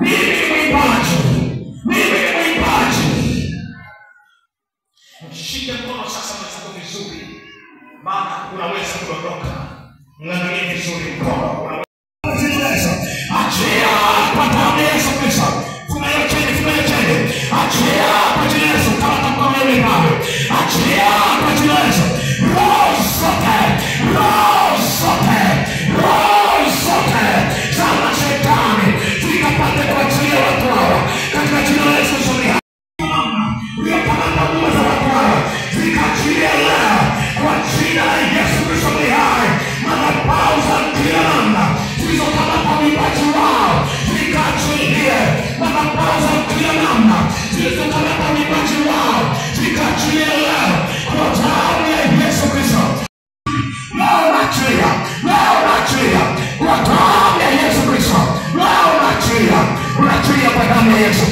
Mimi ni mwimbaji. Mimi ni mwimbaji. Mshike mkono sasa mwenzako vizuri, maana unaweza kudondoka. Mng'ang'anie vizuri mkono. Achia kwa damu ya Yesu Kristo. Funga hiyo cheni, funga hiyo cheni. Achia kwa jina la Yesu, kama mkono yule pale. Achia kwa jina la Yesu. Roho zote, roho zote, roho zote za mashetani zikapate kuachilia watu hawa katika jina la Yesu Kristo. Uliokamata nguvu za watu hawa zikaachilia leo kwa jina la Yesu Kristo aliye hai. Madhabahu za kila namna zilizokamata vipaji wao zikaachilie. Madhabahu za kila namna zilizokamata vipaji wao zikaachilie leo kwa damu ya Yesu Kristo. Leo naachilia, leo naachilia kwa damu ya Yesu Kristo. Leo naachilia, unaachilia kwa damu ya Yesu.